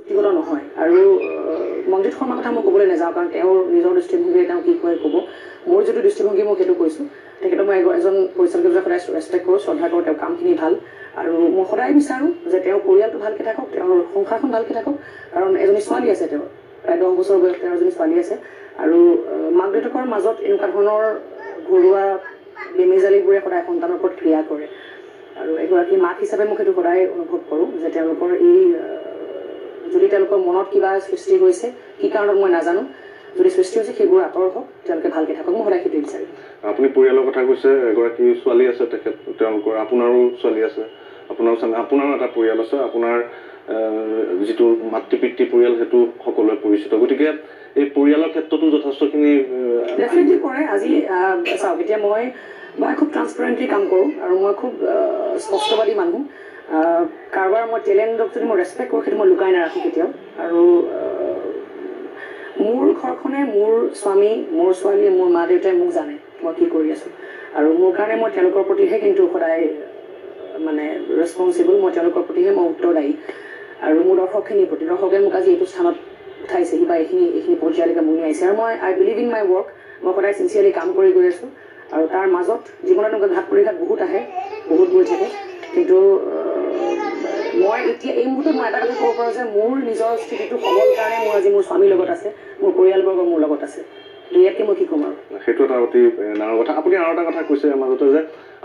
ব্যক্তিগত নহয়। আৰু মনজিত শৰ্মাৰ কথা মই ক'বলৈ নাযাওঁ, কাৰণ তেওঁৰ নিজৰ দৃষ্টিভংগীৰে তেওঁ কি কয় ক'ব। মোৰ যিটো দৃষ্টিভংগী মই সেইটো কৈছোঁ। তেখেতক মই এজন পৰিচালক হিচাপে সদায় ৰেচপেক্ট কৰোঁ, শ্ৰদ্ধা কৰোঁ, তেওঁৰ কামখিনি ভাল। আৰু মই সদায় বিচাৰোঁ যে তেওঁৰ পৰিয়ালটো ভালকৈ থাকক, তেওঁৰ সংসাৰখন ভালকৈ থাকক। কাৰণ এজনী ছোৱালী আছে তেওঁৰ, প্ৰায় 10 বছৰ বয়স তেওঁৰ এজনী ছোৱালী আছে। আৰু মাক দেউতাকৰ মাজত এনেকুৱা ধৰণৰ ঘৰুৱা বেমেজালিবোৰে সদায় সন্তানৰ ওপৰত ক্ৰিয়া কৰে। আৰু এগৰাকী মাক হিচাপে মই সেইটো সদায় অনুভৱ কৰোঁ যে তেওঁলোকৰ এই যদি তেওঁলোকৰ মনত কিবা সৃষ্টি হৈছে, কি কাৰণত মই নাজানো, যদি সৃষ্টি হৈছে সেইবোৰ আঁতৰ হওক, তেওঁলোকে ভালকৈ থাকক, মই সদায় সেইটোৱে বিচাৰিম। আপুনি পৰিয়ালৰ কথা কৈছে, এগৰাকী ছোৱালী আছে তেখেত তেওঁলোকৰ, আপোনাৰো ছোৱালী আছে, আপোনাৰো স্বামী, আপোনাৰো এটা পৰিয়াল আছে, আপোনাৰ যিটো মাতৃ পিতৃ পৰিয়াল সেইটো সকলোৱে পৰিচিত। গতিকে এই পৰিয়ালৰ ক্ষেত্ৰতো যথেষ্টখিনি ডেফিনেটলি কৰে। আজি চাওক, এতিয়া মই মই খুব ট্ৰান্সপাৰেণ্টলি কাম কৰোঁ আৰু মই খুব স্পষ্টবাদী মানুহ। কাৰোবাৰ মই টেলেণ্টক যদি মই ৰেচপেক্ট কৰোঁ, সেইটো মই লুকাই নাৰাখোঁ কেতিয়াও। আৰু মোৰ ঘৰখনে, মোৰ স্বামী, মোৰ ছোৱালী, মোৰ মা দেউতাই মোক জানে মই কি কৰি আছোঁ। আৰু মোৰ কাৰণে মই তেওঁলোকৰ প্ৰতিহে কিন্তু সদায় মানে ৰেচপনচিবল, মই তেওঁলোকৰ প্ৰতিহে মই উত্তৰদায়ী। আৰু মোৰ দৰ্শকখিনিৰ প্ৰতি, দৰ্শকে মোক আজি এইটো স্থানত উঠাইছেহি বা এইখিনি পৰ্যায়লৈকে মোক নিয়াইছে। আৰু মই I believe in my work, মই সদায় চিনচিয়াৰলি কাম কৰি গৈ আছোঁ। আৰু তাৰ মাজত জীৱনত এনেকুৱা ঘাত প্ৰতিঘাত বহুত আহে, বহুত গৈ থাকে। কিন্তু মই এতিয়া এই মুহূৰ্তত মই এটা কথা ক'ব পাৰোঁ যে মোৰ নিজৰ স্থিতিটো সবল কাৰণে মোৰ আজি মোৰ স্বামীৰ লগত আছে, মোৰ পৰিয়ালবৰ্গ মোৰ লগত আছে। ইয়াতকৈ মই কি ক'ম আৰু। সেইটো এটা অতি ডাঙৰ কথা। আপুনি আৰু এটা কথা কৈছে মাজতে যে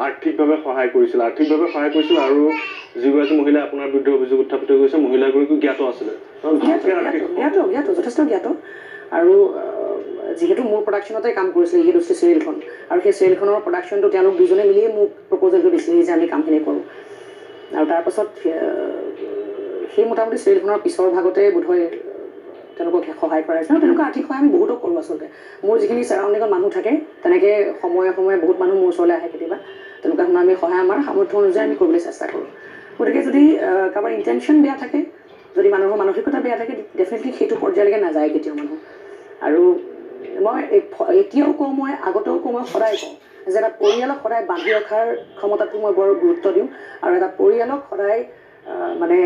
আৰ্থিকভাৱে সহায় কৰিছিল, আৰ্থিকভাৱে সহায় কৰিছিল আৰু যিগৰাকী মহিলাই আপোনাৰ বিৰুদ্ধে অভিযোগ উত্থাপিত কৰিছে, মহিলাগৰাকীও জ্ঞাত আছিলে। জ্ঞাত, জ্ঞাত, যথেষ্ট জ্ঞাত। আৰু যিহেতু মোৰ প্ৰডাকশ্যনতে কাম কৰিছিলে ইয়ে দোস্তি চিৰিয়েলখন, আৰু সেই চিৰিয়েলখনৰ প্ৰডাকশ্যনটো তেওঁলোক দুজনে মিলিয়ে মোক প্ৰপ'জেলটো দিছিলে যে আমি কামখিনি কৰোঁ। আৰু তাৰপাছত সেই মোটামুটি চিৰিয়েলখনৰ পিছৰ ভাগতে বোধহয় তেওঁলোকক সহায় কৰা হৈছে। আৰু তেনেকুৱা আৰ্থিক সহায় আমি বহুতক কৰোঁ আচলতে। মোৰ যিখিনি ছাৰাউণ্ডিঙত মানুহ থাকে, তেনেকৈ সময়ে সময়ে বহুত মানুহ মোৰ ওচৰলৈ আহে কেতিয়াবা, তেনেকুৱা ধৰণৰ আমি সহায় আমাৰ সামৰ্থ্য অনুযায়ী আমি কৰিবলৈ চেষ্টা কৰোঁ। গতিকে যদি কাৰোবাৰ ইণ্টেনশ্যন বেয়া থাকে, যদি মানুহৰ মানসিকতা বেয়া থাকে, ডেফিনেটলি সেইটো পৰ্যায়লৈকে নাযায় কেতিয়াও মানুহ। আৰু মই এতিয়াও কওঁ, মই আগতেও কওঁ, মই সদায় কওঁ যে এটা পৰিয়ালক সদায় বান্ধি ৰখাৰ ক্ষমতাটো মই বৰ গুৰুত্ব দিওঁ। আৰু এটা পৰিয়ালক সদায় মানে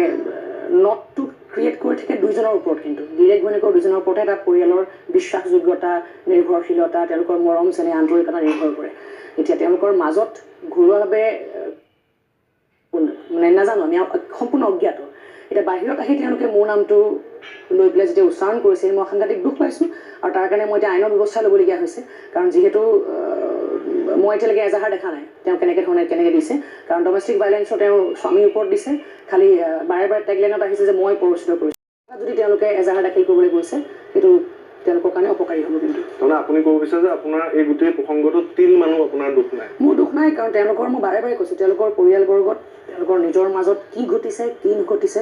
নটটো ক্ৰিয়েট কৰি থাকে দুইজনৰ ওপৰত, কিন্তু গিৰিয়েক ঘৈণীয়েকৰ দুইজনৰ ওপৰতে এটা পৰিয়ালৰ বিশ্বাসযোগ্যতা, নিৰ্ভৰশীলতা, তেওঁলোকৰ মৰম চেনেহ, আন্তৰিকতা নিৰ্ভৰ কৰে। এতিয়া তেওঁলোকৰ মাজত ঘৰুৱাভাৱে মানে নাজানো, আমি সম্পূৰ্ণ অজ্ঞাত। এতিয়া বাহিৰত আহি তেওঁলোকে মোৰ নামটো লৈ পেলাই যেতিয়া উচ্চাৰণ কৰিছে, মই সাংঘাতিক দুখ পাইছোঁ। আৰু তাৰ কাৰণে মই এতিয়া আইনৰ ব্যৱস্থা ল'বলগীয়া হৈছে। কাৰণ যিহেতু মই এতিয়ালৈকে এজাহাৰ দেখা নাই তেওঁ কেনেকৈ ধৰণে কেনেকৈ দিছে। কাৰণ ডমেষ্টিক ভাইলেঞ্চৰ তেওঁৰ স্বামীৰ ওপৰত দিছে, খালি বাৰে বাৰে টেগলাইনত আহিছে যে মই প্ৰৰোচিত কৰিছোঁ। যদি তেওঁলোকে এজাহাৰ দাখিল কৰিবলৈ গৈছে, সেইটো তেওঁলোকৰ কাৰণে অপকাৰী হ'ব। কিন্তু তাৰমানে আপুনি ক'ব বিচাৰে যে আপোনাৰ এই গোটেই প্ৰসংগটোত তিল মানুহ আপোনাৰ দুখ নাই? মোৰ দুখ নাই, কাৰণ তেওঁলোকৰ মই বাৰে বাৰে কৈছোঁ, তেওঁলোকৰ পৰিয়ালবৰ্গত তেওঁলোকৰ নিজৰ মাজত কি ঘটিছে কি নঘটিছে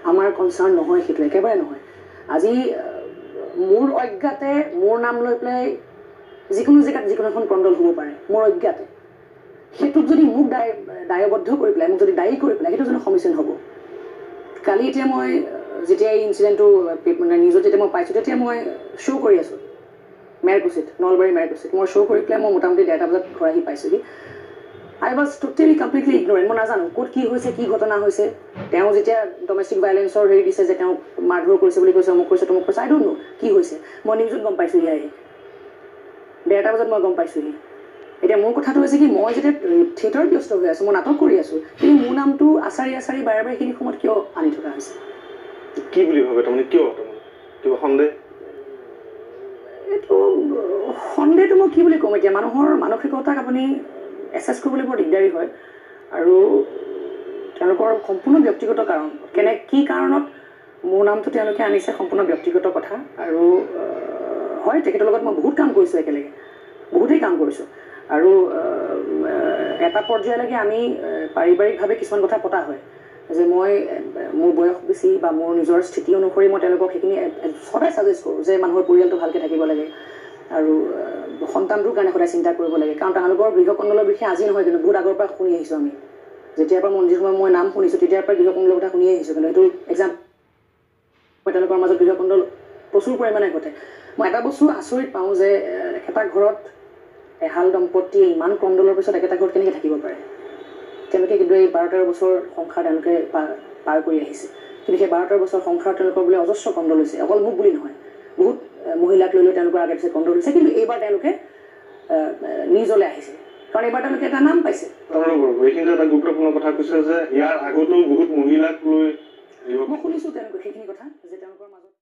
আমাৰ কনচাৰ্ণ নহয়, সেইটো একেবাৰে নহয়। আজি মোৰ অজ্ঞাতে মোৰ নাম লৈ পেলাই যিকোনো জেগাত যিকোনো এখন কণ্ডল হ'ব পাৰে, মোৰ অজ্ঞাতে। সেইটোত যদি মোক দায়বদ্ধ কৰি পেলাই, মোক যদি দায়ী কৰি পেলাই, সেইটো জানো সমীচীন হ'ব? কালি এতিয়া মই যেতিয়া এই ইনচিডেণ্টটো মানে নিউজত যেতিয়া মই পাইছোঁ, তেতিয়া মই শ্ব' কৰি আছোঁ মেৰকুচিত, নলবাৰী মেৰকুচিত। মই শ্ব' কৰি পেলাই মই মোটামুটি 1:30 বজাত ঘৰ আহি পাইছোঁহি। I was totally completely ignorant, মই নাজানো ক'ত কি হৈছে, কি ঘটনা হৈছে। তেওঁ যেতিয়া ডমেষ্টিক ভাইলেঞ্চৰ হেৰি দিছে যে তেওঁক মাৰধৰ কৰিছে বুলি কৈছে, অমুক কৰিছে তমুক কৰিছে, আই don't ন' কি হৈছে। মই নিউজত গম পাইছোঁহি আহি 1:30 বজাত মই গম পাইছোঁহি। এতিয়া মোৰ কথাটো হৈছে কি, মই যেতিয়া থিয়েটাৰত ব্যস্ত হৈ আছোঁ, মই নাটক কৰি আছোঁ, কিন্তু মোৰ নামটো আচাৰি আচাৰি বাৰে বাৰে সেইখিনি সময়ত কিয় আনি থকা হৈছে? কি বুলি ভাবে তাৰমানে, কিয় তাৰমানে কিবা সন্দেহ? এইটো সন্দেহটো মই কি বুলি ক'ম এতিয়া, মানুহৰ মানসিকতাক আপুনি এছেছ কৰিবলৈ বৰ দিগদাৰী হয়। আৰু তেওঁলোকৰ সম্পূৰ্ণ ব্যক্তিগত কাৰণ, কেনে কি কাৰণত মোৰ নামটো তেওঁলোকে আনিছে সম্পূৰ্ণ ব্যক্তিগত কথা। আৰু হয়, তেখেতৰ লগত মই বহুত কাম কৰিছোঁ, একেলগে বহুতেই কাম কৰিছোঁ। আৰু এটা পৰ্যায়লৈকে আমি পাৰিবাৰিকভাৱে কিছুমান কথা পতা হয় যে মই মোৰ বয়স বেছি বা মোৰ নিজৰ স্থিতি অনুসৰি মই তেওঁলোকক সেইখিনি সদায় ছাজেষ্ট কৰোঁ যে মানুহৰ পৰিয়ালটো ভালকৈ থাকিব লাগে আৰু সন্তানটোৰ কাৰণে সদায় চিন্তা কৰিব লাগে। কাৰণ তেওঁলোকৰ গৃহকণ্ডলৰ বিষয়ে আজি নহয়, কিন্তু বহুত আগৰ পৰা শুনি আহিছোঁ আমি। যেতিয়াৰ পৰা মনজিত শৰ্মা মই নাম শুনিছোঁ, তেতিয়াৰ পৰা গৃহকণ্ডলৰ কথা শুনি আহিছোঁ। কিন্তু সেইটো এক্সাম্পল তেওঁলোকৰ মাজত গৃহকণ্ডল প্ৰচুৰ পৰিমাণে ঘটে। মই এটা বস্তু আচৰিত পাওঁ যে একেটা ঘৰত এহাল দম্পতীয়ে ইমান কণ্ডলৰ পিছত একেটা ঘৰত কেনেকৈ থাকিব পাৰে? তেওঁলোকে কিন্তু এই 12-13 বছৰ সংসাৰ তেওঁলোকে পাৰ কৰি আহিছে। কিন্তু কিন্তু সেই 12-13 বছৰ সংসাৰ তেওঁলোকৰ বোলে অজস্ৰ কন্দল হৈছে, অকল মোক বুলি নহয়, বহুত মহিলাক লৈ লৈ তেওঁলোকৰ আগে পিছে কন্দল হৈছে। কিন্তু এইবাৰ তেওঁলোকে নিজলৈ আহিছে, কাৰণ এইবাৰ তেওঁলোকে এটা নাম পাইছে। এইখিনিতে এটা গুৰুত্বপূৰ্ণ কথা কৈছে যে ইয়াৰ আগতেও বহুত মহিলাক লৈ মই শুনিছোঁ তেওঁলোকে সেইখিনি কথা যে তেওঁলোকৰ মাজত